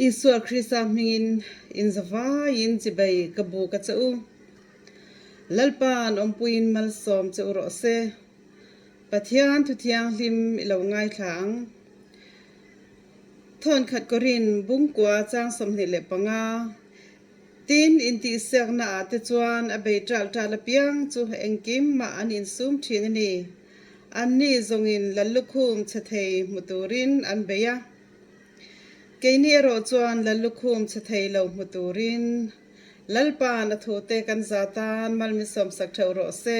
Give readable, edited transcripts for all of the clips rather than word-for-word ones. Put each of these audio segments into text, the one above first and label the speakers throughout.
Speaker 1: Isua Krista hmingin inzavaiin chibei ka buk a che u. Lalpa'n awmpuiin malsawm che u rawh se. Pathian thu thianghlim i lo ngaithla ang. Thawnkhat Korin bungkua chang 25 Tin, intihsiakna ah te chuan a bei ṭalh ṭalh apiang chu engkim mah an insum ṭhin a ni. Anni zawngin Lallukhum chhe thei hmu turin an bei a. Keini erawh chuan Lallukhum chhe thei lo hmu turin Lalpa'n a thute kan za tan mal min sawmsak ṭheuh rawh se.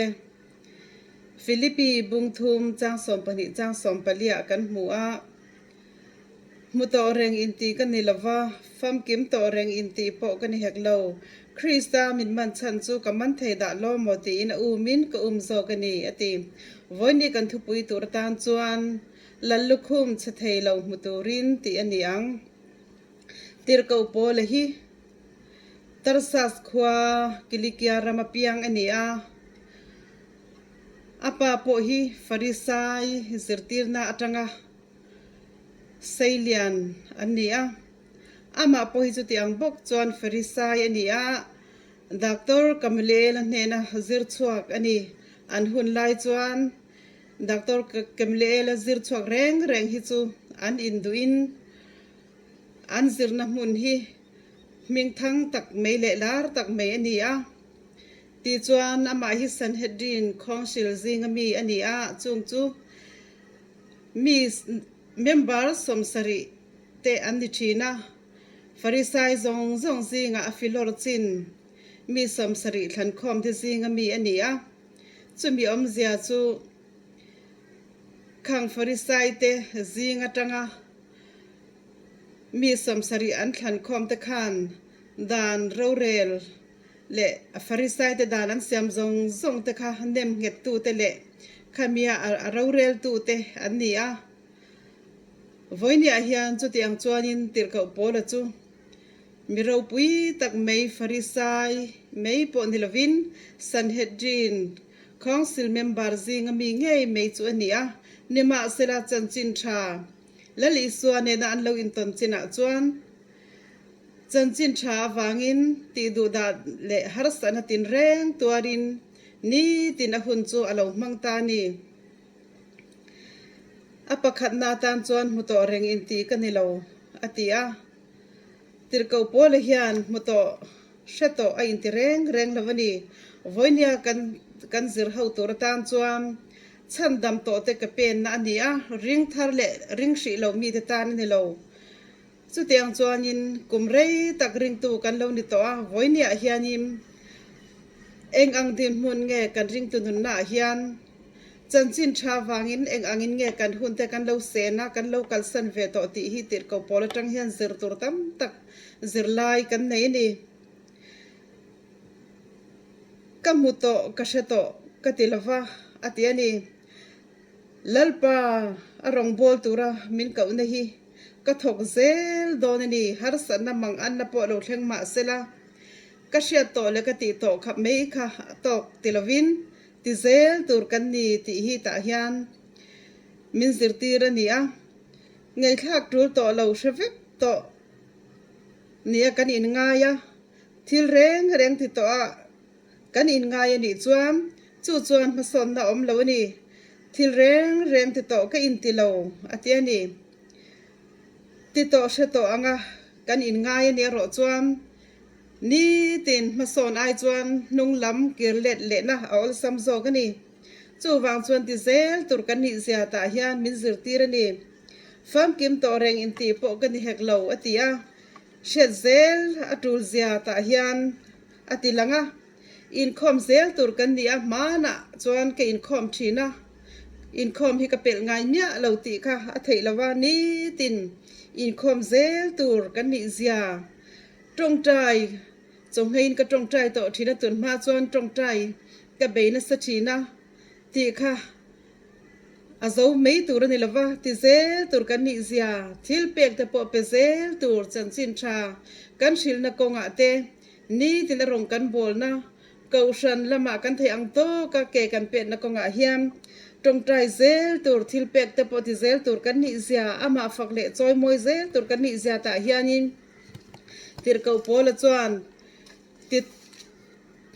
Speaker 1: Philippi bung thum chang 12 chang 14 ah kan hmu a. Hmu tawh reng intih ka ni lova, famkim tawh reng intih pawh ka ni hek lo. Krista min man chhan chu ka man thei dah law maw tiin a umin ka um zawk a ni, a ti. Vawiini kan thupui tur atan chuan Lal lukhum chhe thei lo hmu turin tih a ni ang. Tirhkoh Paula hi Tarsas khua Kilikia rama piang a ni a. A pa pawh hi Farisai zirtirna atanga Seilian an ni a, amah pawh hi chuti ang bawk chuan Farisai a ni a, Doctor Gamaliel-a hnena zir chhuak a ni. An hun lai chuan Doctor Gamaliel-a zir chhuak reng reng hi chu an induhin an zirna hmun hi hmingthang tak mai leh lar tak mai a ni a. Tichuan amah hi Sanhedrin Council zinga mi a ni a, chung chu Mi member 70 te an ni thin a, Farisai zawng zawng zingah a filawr chin mi 70 thlankhawm te zinga mi a ni a. Chumi awmzia chu khang Farisai te zing atanga mi 70 an thlankhawm te khan dan rorel leh Farisai te dan an siam zawng zawng te kha nem nghet tu te leh khamia a rorel tu te an ni a. Vawinia hian chuti ang chuanin tirhkoh Paula chu mi ropui tak mai Farisai mai pawh ni lovin Sanhedrin Council member zinga mi ngei mai chu a ni a. Nimahsela chanchin tha Lal Isua nena an lo intawn chinah chuan Chanchin tha avangin tih duhdah leh harsatna tinreng tuarin nitin a hun chu a lo hmang ta a ni. A pakhatna atan chuan hmu tawh reng intih ka ni lo, a ti a. Tirhkoh Paula hian hmu tawh hre tawh a inti reng reng lo a ni. Vawinia kan kan zir ho tur atan chuan chhandam tawhte ka penna a ni a, ring thar leh ring hrih lo mite tan a ni lo. Chutiang chuanin kum rei tak ringtu kan lo ni tawh a, vawinia hianin eng ang dinhmun nge kan ringtu nunnaah hian chanchin tha vangin eng angin nge kan hunte kan lo sen a, kan lo kalsan ve tawh tih hi tirhkoh pawl atang hian zir tur tam tak zirlai kan nei a ni. Ka hmu tawh, ka hre tawh ka ti lova a ti a ni. Lalpa a rawngbâwl tura min kohna hi ka thawk zel dawn a ni. Harsatna mang anna pawh lo thleng mah sela, ka hriat tawh leh ka tih tawh khap mai kha a tawk ti lovin ti zel tur kan ni tih hi tah hian min zirtir a ni a. Ngaihthlak tul tawh lo hre vek tawh nia kan inngai a, thil reng reng ti tawh a, Kan inngai a nih chuan chu chuan hmasawnna a awm lo a ni. Thil reng reng ti tawh ka inti lo a ti a ni. Ti tawh hre tawh anga kan inngai a nih erawh chuan nitin hmasawn ai chuan hnung lam kir let lehna a awlsam zawk a ni. Chuvang chuan ti zel tur kan nih zia tah hian min zirtir a ni. Famkim tawh reng intih pawh ka ni hek lo a ti a. Hriat zel a tul zia tah hian A ti lang a, inkhawm zel tur kan ni a, hmanah chuan ka inkhawm thin a, inkhawm hi ka pelh ngai miah lo tih kha a theih lo a, nitin inkhawm zel tur kan nih zia tawngtai chawhmeiin ka tawngtai tawh thin a, tun hma chuan tawngtai ka bei nasa thin a tih kha a zo mai tur a ni lo va, ti zel tur kan nih zia thil pek te pawh pe zel tur chanchin tha kan hrilhna kawngah te Nitin a rawng kan bawlna Kohhran lamah kan theih ang tawka ke kan petna kawngah hian tawngtai zel tur thil pek te pawh ti zel tur kan nih zia, amah fak leh chawimawi zel tur kan nih zia tah hianin. Tirhkoh Paula chuan, Ti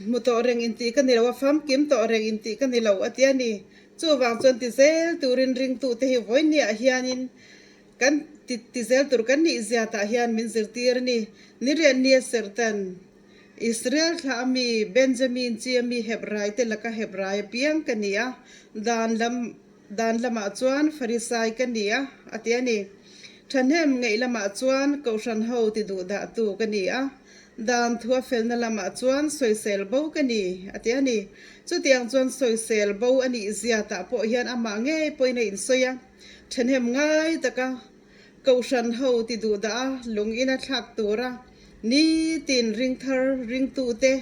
Speaker 1: hmu tawh reng intih ka ni lo a, famkim tawh reng intih ka ni lo, a ti a ni. Chuvang chuan ti zel turin ringtute hi vawinia hianin kan ti ti zel tur kan nih zia tah hian min zirtir a ni. Niriat nia serhtan Israel thlah a mi Benjamin chi a mi Hebrai te laka Hebrai apiang ka ni a, dan lam dan lamah chuan Farisai ka ni a, a ti a ni. Thahnem ngeih lamah chuan Kohhran ho ti duh dah tu ka ni a, dan thu a felna lamah chuan sawisel bo ka ni, a ti a ni. Chutiang chuan sawisel bo a nih zia tah pawh hian amah ngei pawhin a insawi a, thahnem ngai taka Kohhran ho ti duh dah a lung ina thlak tura nitin ringthar ringtute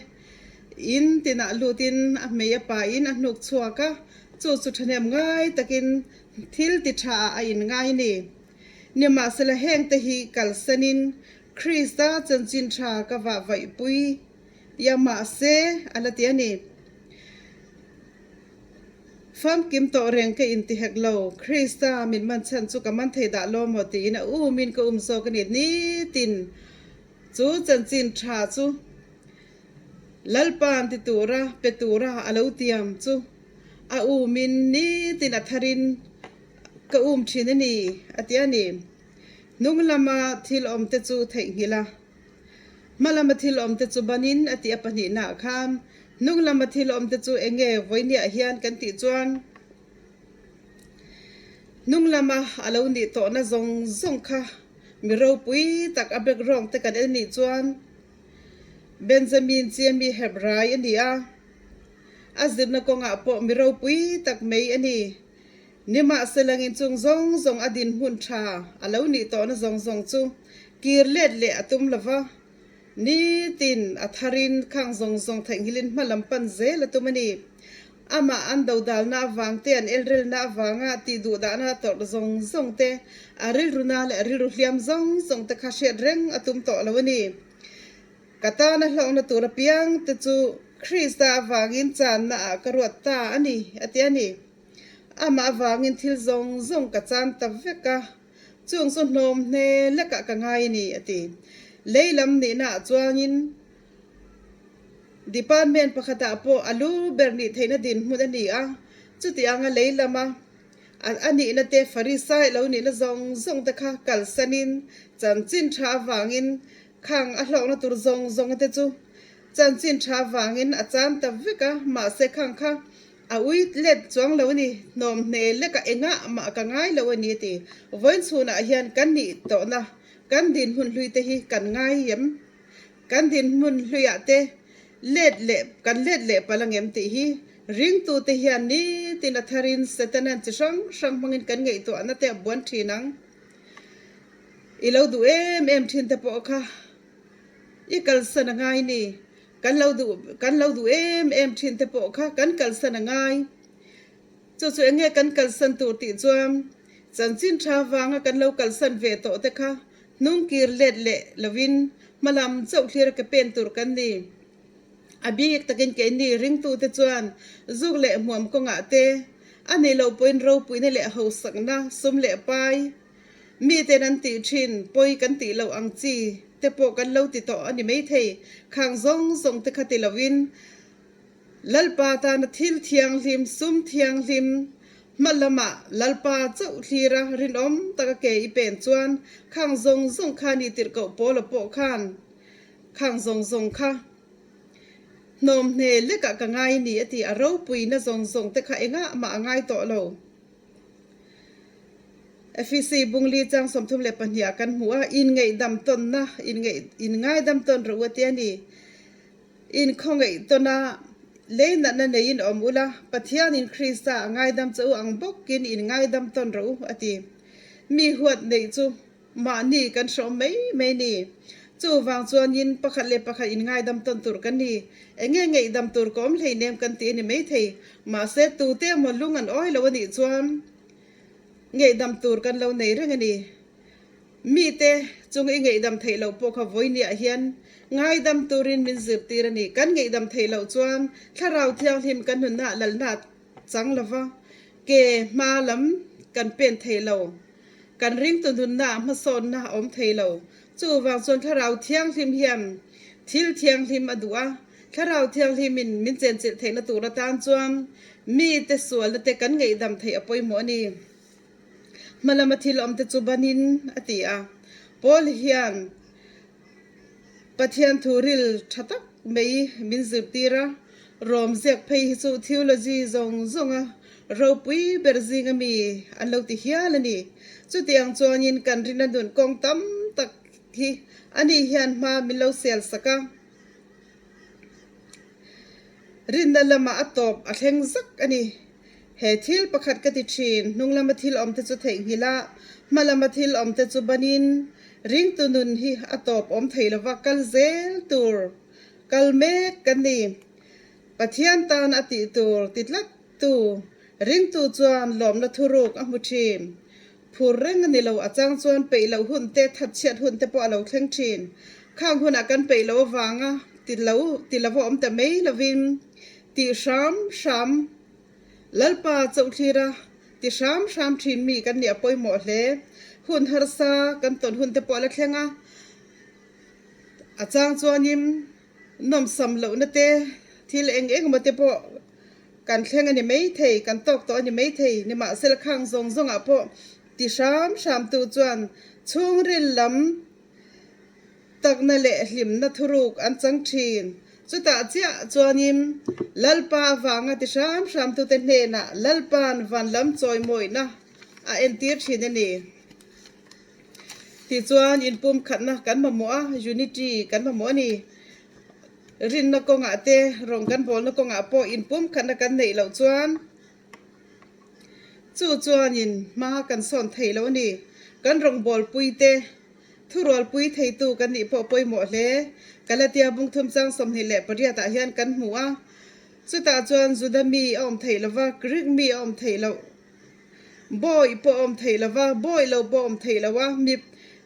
Speaker 1: in tinah lutin a hmei a pain a hnuk chhuak a, chu chu thahnem ngai takin thil ti tha ah a inngai ni. Nimahsela hengte hi kalsanin Krista chanchin tha ka vah vaihpui ya mahse a la ti a ni. Famkim tawh reng ka inti hek lo, Krista min man chhan chu ka man thei dah lo maw tiin a umin ka um zawk a ni. Nitin chu chanchin tha chu Lalpa'n ti tura pe tura a lo tiam chu a umin nitin a tharin ka um thin a ni, a ti a ni. Hnung lama thil awmte chu theihnghilh a. Hma lama thil awmte chu banin a tih a pahnihnaah khan hnung lama thil awmte chu eng nge vawiniah hian kan tih chuan hnung lama a lo nih tawhna zawng zawng kha mi ropui tak a background te kan en nih chuan Benjamin chi ami Hebrai a ni a, a zirna kawngah pawh mi ropui tak mai a ni. Nimahselangin chung zawng zawng a dinhmun tha a lo nih tawhna zawng zawng chu kir let leh a tum lo va, nitin a tharin khang zawng zawng theihnghilhin hma lam pan zel a tum a ni. Amah an dodalna avang te, an elrelna avanga tih duhdahna tawrh zawng zawng te, a rilruna leh a rilru hliam zawng zawng te kha hriat reng a tum tawh lo a ni. Ka tana hlawkna tur apiang te chu Krista avangin channa ah ka ruat ta a ni, a ti a ni. Amah avangin thil zawng zawng ka chan ta vek a, chung chu hnawm hne lekah ka ngai a ni, a ti. Lei lam nihnaah chuangin department pakhatah pawh a lu ber nih theihna dinhmun a ni a, chuti anga lei lama a nihna te Farisai lo nihna zawng zawng te kha kalsanin chanchin tha avangin khang a hlawkna tur zawng zawng te chu chanchin tha avangin a chan ta vek a, mahse khang kha A ui let chuang lo a ni, hnawm hne lekah engah mah ka ngai lo a ni a ti. Vawiin chhunah hian kan nih tawhna, kan dinhmun hlui te hi kan ngai em? Kan dinhmun hluiah te let leh kan let leh palh ang em tih hi ringtute hian nitin a tharin Setanan chi hrang hrang hmangin kan ngaihtuahna te a buan thin ang. I lo duh em em thin te pawh kha i kalsan a ngai ni. Kan lo duh kan lo duh em em thin te pawh kha kan kalsan a ngai. Chu chu eng nge kan kalsan tur tih chuan chanchin tha vanga kan lo kalsan ve tawh te kha hnung kir let leh lovin hmalam chauh thlir a ke pen tur kan ni. A bik takin keini ringtute chuan zuk leh hmuam kawngah te a nih loh pawhin ropuina leh hausakna sum leh pai Miten an tih thin, pawi kan tih loh ang chi te pawh kan lo ti tawh a ni maithei. Khang zawng zawng te kha ti loin Lalpa tana thil thianghlim, sum thianghlim hma lamah Lalpa chauh thlira rinawm taka ke i pen chuan khang zawng zawng kha ni tirhkoh Paula pawh khan khang zawng zawng kha hnawm hne lekah ka ngai ni a ti. A ropuina zawng zawng te kha engah mah a ngai tawh lo. Efesi Bungli chang 32 ah kan hmu a, Inngaihdam tawnna, inngaidam tawn rawh u a ti a ni. Inkhawngaih tawna lei natna neiin awm ula, Pathianin Krista a ngaidam che u ang bawkin inngaidam tawn rawh u a ti. Mi huat neih chu Mahni kan hrawm mai mai ni. Chuvang chuanin pakhat leh pakhat inngaidam tawn tur kan ni. Eng nge ngaihdam tur ka awm hleinem kan ti a ni maithei. Mahse tute emaw lung an awi lo a nih chuan ngaihdam tur kan lo nei reng a ni. Mite chung i ngaihdam theih loh pawh kha vawinia hian ngaidam turin min zirtir a ni. Kan ngaihdam theih loh chuan Thlarau Thianghlim kan nunah lalna chang lova ke hma lam kan pen thei lo. Kan ringtu nunnaah hmasawnna a awm thei lo. Chuvang chuan Thlarau Thianghlim hian thil thianghlim a duh a, Thlarau Thianghlimin min chenchilh theihna tur atan chuan mite sualna te kan ngaihdam theih a pawimawh a ni. Hmalama thil awmte chu banin a ti a. Paul hian Pathian thu ril tha tak mai min zirtir a, Rom ziak phei hi chu theology zawng zawnga ropui ber zinga mi an lo ti hial a ni. Chutiang chuanin kan rinna nun kawng tam tak hi ani hian hma min lo sel sak a. Rinna lamah a tawp a thleng zak a ni. He thil pakhat ka ti thin, hnung lama thil awmte chu theihnghilh a, hma lama thil awmte chu banin ringtu nun hi a tawp awm thei lova kal zel tur kal mek kan ni. Pathian tan a tih tur ti tlat tu ringtu chuan lawmna thuruk a hmu thin. Phur reng a ni lo, a chang chuan peih loh hun te, thatchhiat hun te pawh a lo thleng thin. Khang hunah kan peih loh avanga ti lo ti lova awm ta mai lovin tih hram hram Lalpa chauhthlira ti hram hram thin mi kan nih a pawimawh hle. Hun harsa kan tawn hun te pawh a la thleng a, a chang chuanin nawmsam lohna te, thil eng eng emaw te pawh kan thleng a ni maithei, kan tawk tawh a ni maithei. Nimahsela khang zawng zawngah pawh ti hram hram tu chuan chhungril lam Takna leh hlimna thuruk an chang thin. Chutah chiah chuanin Lalpa avanga ti hram hramtute hnenah Lalpa'n van lam chawimawihna a entir thin a ni. Tichuan inpumkhatna kan mamawh a, unity kan mamawh a ni. Rinna kawngah te, rawng kan bawlna kawngah pawh inpumkhatna kan neih loh chuan chu chuanin hma kan sawn thei lo a ni. Kan rawngbawlpuite Thurualpui theitu kan nih pawh pawimawh hle. Galatia bungthum chang 28 ah hian kan hmu a, chutah chuan Juda mi a awm theih lova, Greek mi a awm theih loh, bawi pawh a awm theih lova, bawi lo pawh a awm theih loh a,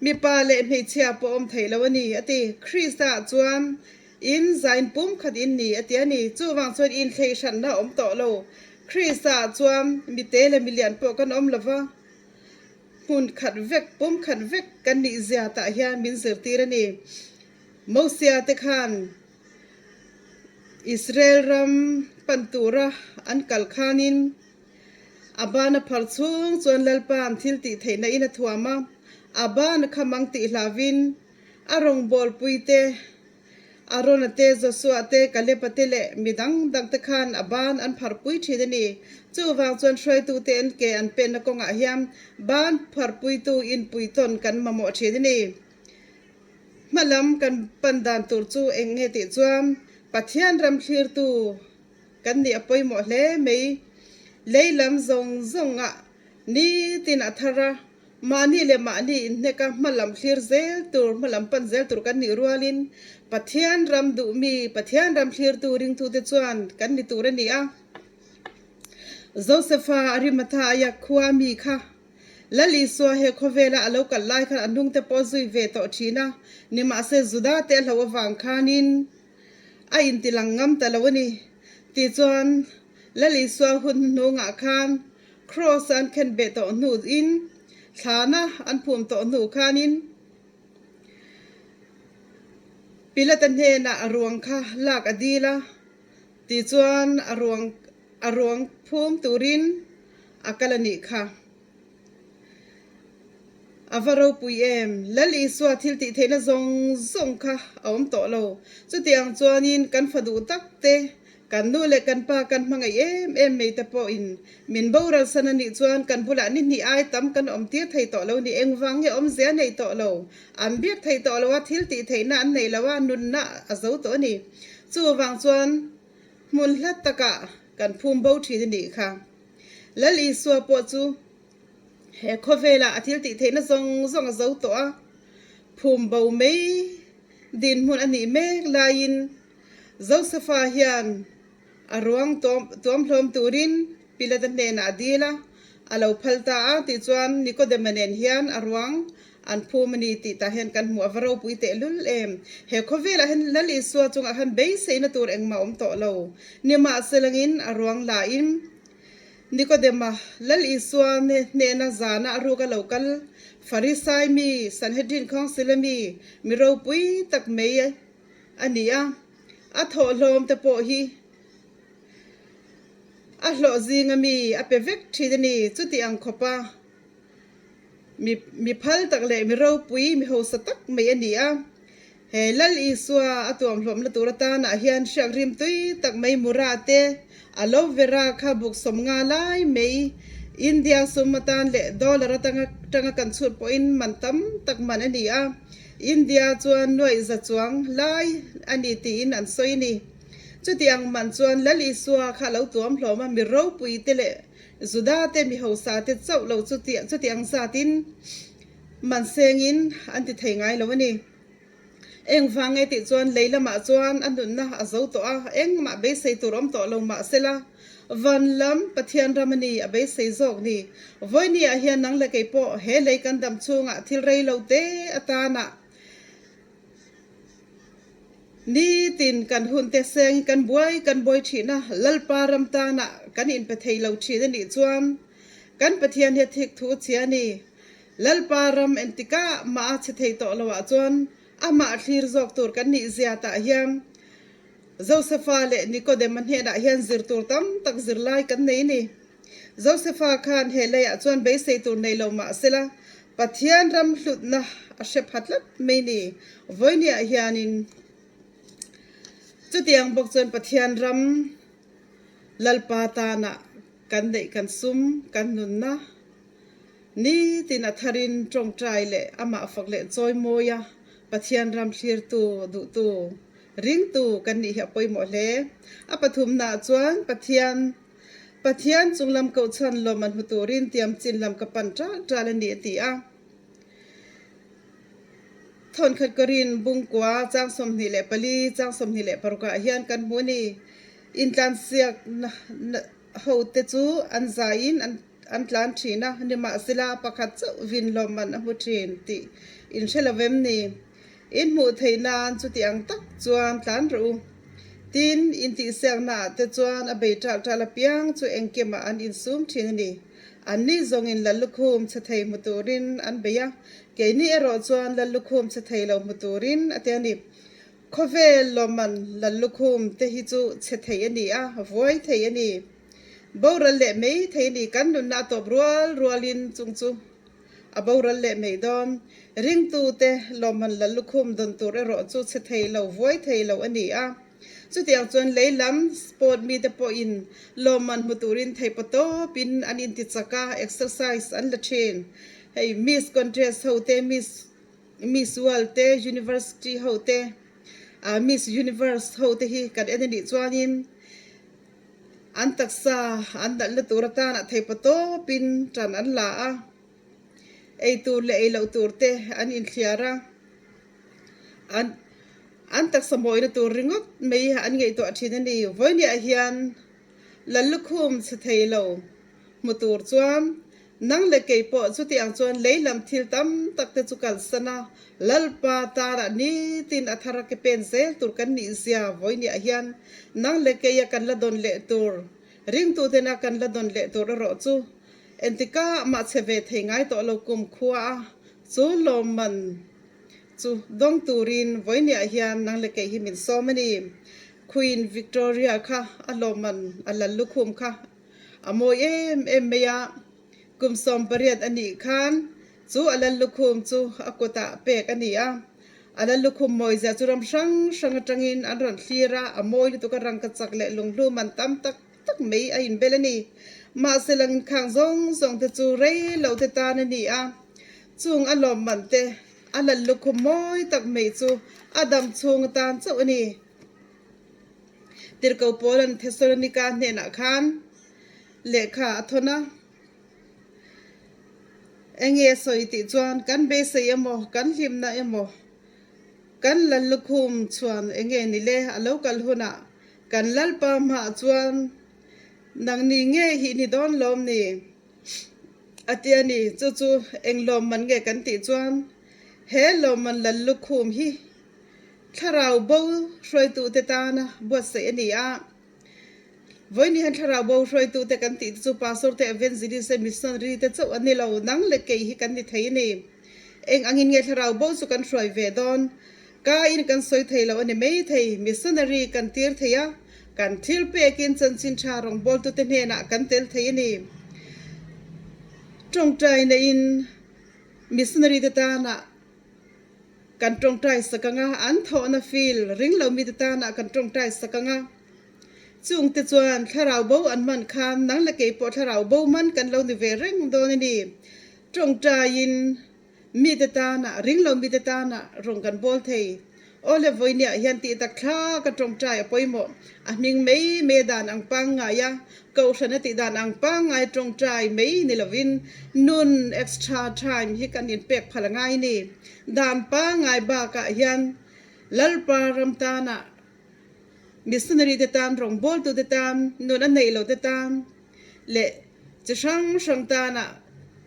Speaker 1: mipa leh hmeichhia pawh a awm theih loh a ni, a ti. Krista ah chuan in zain pumkhat in ni, a ti a ni. Chuvang chuan inthleihhranna a awm tawh lo. Krista ah chuan mite leh milian pawh kan awm lova. Hmun khat vek, pum khat vek kan nih zia tah hian min zirtir a ni. Mosia te khan Israel ram pan tura an kal khanin a ban a phar chhung chuan Lalpa'n thil tih theihna in a thuam a, a ban a kham ang tih hlavin a rawngbawlpui te Arona te, Josua te, Kaleba te leh mi dang dang te khan a ban an pharpui thin a ni. Chuvang chuan hruaitute an ke an penna kawngah hian ban pharpuitu inpuitawn kan mamawh thin a ni. Hmalam kan pan dan tur chu eng nge tih chuan Pathian ram thlirtu kan nih a pawimawh hle mai. Lei lam zawng zawngah nitin a thar a. Mahni leh mahni inhnek a hmalam thlir zel tur, hmalam pan zel tur kan nih rualin Pathian ram duhmi, Pathian ram thlirtu ringtute chuan kan ni tur a ni a. Josefa Arimatha aia khua mi kha Lal Isua he khawvela a lo kal lai khan a hnungte pawh a zui ve tawh thin a, nimahse Juda te a hloh avang khanin a intilang ngam ta lo a ni. Tichuan Lal Isua hun hnuhnungah khan Kraws an khen beh tawh hnu in thlana an phum tawh hnu khanin Pilata hnenah a ruang kha lak a dil a, tichuan a ruang a ruang phum turin a kal a nih kha. A va ropui em! Lal Isua thil tih theihna zawng zawng kha a awm tawh lo. Chutiang chuanin kan fa duh tak te, kan nu leh kan pa kan hmangaih em em mai te pawhin min boral san a nih chuan kan bulah ni hnih ai tam kan awm tir thei tawh lo ni. Engvang nge awmzia nei tawh lo? An biak thei tawh lo a, thil tih theihna an nei lo a, nunna a zo tawh a ni. Chuvang chuan hmun hla takah kan phum bo thin a nih kha. Lal Isua pawh chu he khawvelah a thil tih theihna zawng zawng a zo tawh a, phum bo mai dinhmun a nih mek laiin Josefa hian a ruang tuamhlawm turin Pilata hnenah a dil a, a lo phal ta a tihchuan Nikodema nen hian a ruang an phum a ni tih tah hian kan hmuh a va ropui tehlul em. He khawvelah hian Lal Isua chungah khan beiseina tur engmah a awm tawh lo. Nimahselangin a ruang lahin Nikodema, Lal Isua hnena zana a ruk a lo kal. Farisai mi, Sanhedrin Council a mi, mi ropui tak mai a ni a. A thawhhlawm te pawh hi a hlawh zinga mi a pe vek thin a ni. Chuti ang khawpa mi mi phal tak leh mi ropui, mi hausa tak mai a ni a. He Lal Isua a tuamhlawmna tur atanah hian hriak rim tui tak mai Mura te, Aloe Vera kha buk 50 lai mai India sum atan leh dollar atanga tanga kan chhut pawhin man tam tak man a ni a, India chuan nuaih za chuang lai a ni tiin an sawi a ni. Chutiang man chuan Lal Isua kha a lo tuamhlawm a, mi ropui te leh Juda te mi hausa te chauh lo chutiang zatin man sengin an ti thei ngai lo a ni. Engvang nge tih chuan lei lamah chuan a nunna a zo tawh a, engmah beisei tur awm tawh lo mah sela, van lam Pathian ram a ni a beisei zawk ni. Vawinia hian nang leh kei pawh he lei kan dam chhungah thil rei lo te atana nitin kan hun te seng kan buai kan buai thin a, Lalpa ram tana kan inpe thei lo thin a nih chuan kan Pathian hi a thik thu chhia a ni. Lalpa ram entikah mah a che thei tawh lo ah chuan amah thlir zawk tur kan nih zia tah hian Josefa leh Nikodema hnenah hian zir tur tam tak zirlai kan nei ni. Josefa khan he leiah chuan beisei tur nei lo mah sela Pathian ram hlutna a hre pha tlat mai ni. Vawinia hianin chutiang bawk chuan Pathian ram Lalpa tanah kan neih kan sum kan nunna Nitin a tharin tawngtai leh amah fak leh chawimawi a Pathian ram thlirtu, duhtu, ringtu kan nih hi a pawimawh hle. A pathumnaah chuan Pathian Pathian chunglam kohchhan lawm an hmu turin tiam chin lam ka pan ṭal ṭal a ni a ti a. Thawnkhat Korin bungkua chang 24 chang 26 ah hian kan hmu a ni. Intlansiak hote chu an zaiin an An tlan thin a, nimahsela pakhat chauh vin lawmman a hmu thin tih in hre lo vem ni? In hmuh theih nan chuti ang tak chuan tlan rawh u. Tin, intihsiaknaah te chuan a bei ṭalh ṭalh apiang chu engkimah an insum thin a ni. Anni zawngin Lallukhum chhe thei hmu turin an bei a, keini erawh chuan Lallukhum chhe thei lo hmu turin a ti a ni. Khawvel lawmman Lallukhum te hi chu chhe thei a ni a, vuai thei a ni. Boral leh mai thei ni kan nunna a tawp rual rualin chung chu a boral leh mai dawn. Ringtute lawmman lal lukhum dawn tur erawh chu chhe thei lo, vuai thei lo a ni a. Chutiang chuan lei lam sport mite pawhin lawmman hmu turin theipaw tawpin an intichak a, exercise an la thin. Hei Miss Contest ho te, Miss Miss World te, University ho te, Miss Universe ho te hi kan en a nih chuanin, An taksa an nalhna tur atana theipaw tawpin tan an la a, ei tur leh ei loh tur te an inthliar a, an an taksa mawina tur ringawt mai an ngaihtuah thin a ni. Vawinia hian Lallukhum chhe thei lo hmu tur chuan Nang leh kei pawh chuti ang chuan lei lam thil tam tak te chu kalsan a, Lalpa tarah nitin a thar a ke pen zel tur kan nih zia vawinia hian nang leh kei a kan la dawn leh tur, ringtuten a kan la dawn leh tur erawh chu entika mah che ve thei ngai tawh lo kum khua a chu lawmman chu dawng turin vawinia hian nang leh kei hi min sawm a ni. Queen Victoria kha a lawmman a lal lukhum kha A mawi em em mai a, kum 18 a nih khan chu a lal lukhum chu a kutah pek a ni a. A lal lukhum mawizia chu ram hrang hrang atangin an rawn thlir a, a mawi lutuk a rangka chak leh lunghlu man tam tak tak mai a inbel a ni. Mahse langkhang zawng zawng te chu rei lo te tan a ni a, chung a lawmman te a lal lukhum mawi tak mai chu a dam chhung atan chauh a ni. Tirhkoh Paula'n Thesalonika hnenah khan lehkha a thawn a, Enge a sawi tih chuan kan beisei emaw, kan hlimna emaw, kan lal lukhum chuan enge ni le? A lo kal hunah kan Lalpa hmaah chuan nangni nge hi ni dawn lawm ni? A ti a ni. Chu chu eng lawmman nge kan tih chuan he lawmman lal lukhum hi Thlarau bo hruaitute tana buatsaih a ni a. Vawiin hian thlarau bo hruaitute kan tih te chu pastor te, evangelist te, missionary te chauh an ni lo, nang leh kei hi kan ni thei a ni. Eng angin nge thlarau bo chu kan hruai ve dawn? Ka in kan sawi thei lo a ni mai thei. Missionary kan tir thei a, kan thil pekin chanchin tha rawngbawltute hnenah kan tel thei a ni. Tawngtai neiin missionary te tanah kan tawngtai sak ang a, an thawhna field ring lo mite tanah kan tawngtai sak ang a. Chungte chuan thlarau bo an man khan nang leh kei pawh thlarau bo man kan lo ni ve reng dawn a ni. Tawngtaiin mite tana, ring lo mite tana rawng kan bawl thei. Aw le vawinia hian tih tak thla ka tawngtai a pawimawh. A hming mai mai dan ang pangngai a, kohhran a tih dan ang pangngai tawngtai mai ni lovin nun extra time hi kan inpek phal a ngai ni. Dan pangngai bakah hian Lalpa ram tana Missionary te tan, rawngbawltu te tan, nun a neih lo te tan leh chi hrang hrang tana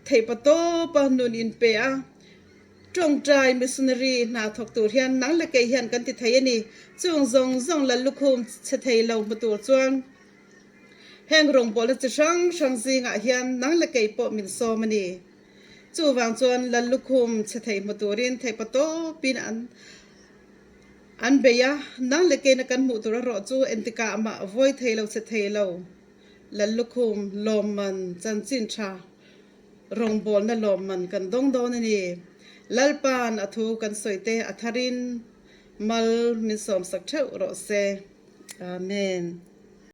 Speaker 1: theihpa tawpa nun inpe a, tawngtai missionary hna thawk tur hian nang leh kei hian kan ti thei a ni. Chung zawng zawng lal lukhum chhe thei lo hmu tur chuan heng rawngbawlna chi hrang hrang zingah hian nang leh kei pawh min sawm a ni. Chuvang chuan lal lukhum chhe thei hmu turin theihpa tawpin an An bei a, nang leh keina kan hmuh tur erawh chu entikah mah vawi thei lo che thei lo. Lallukhum, lawmman, chanchin tha, rawngbawlna lawmman kan dawng dawn a ni. Lalpa'n a thu kan sawi te a tharin mal min sawmsak theuh rawh se. Amen.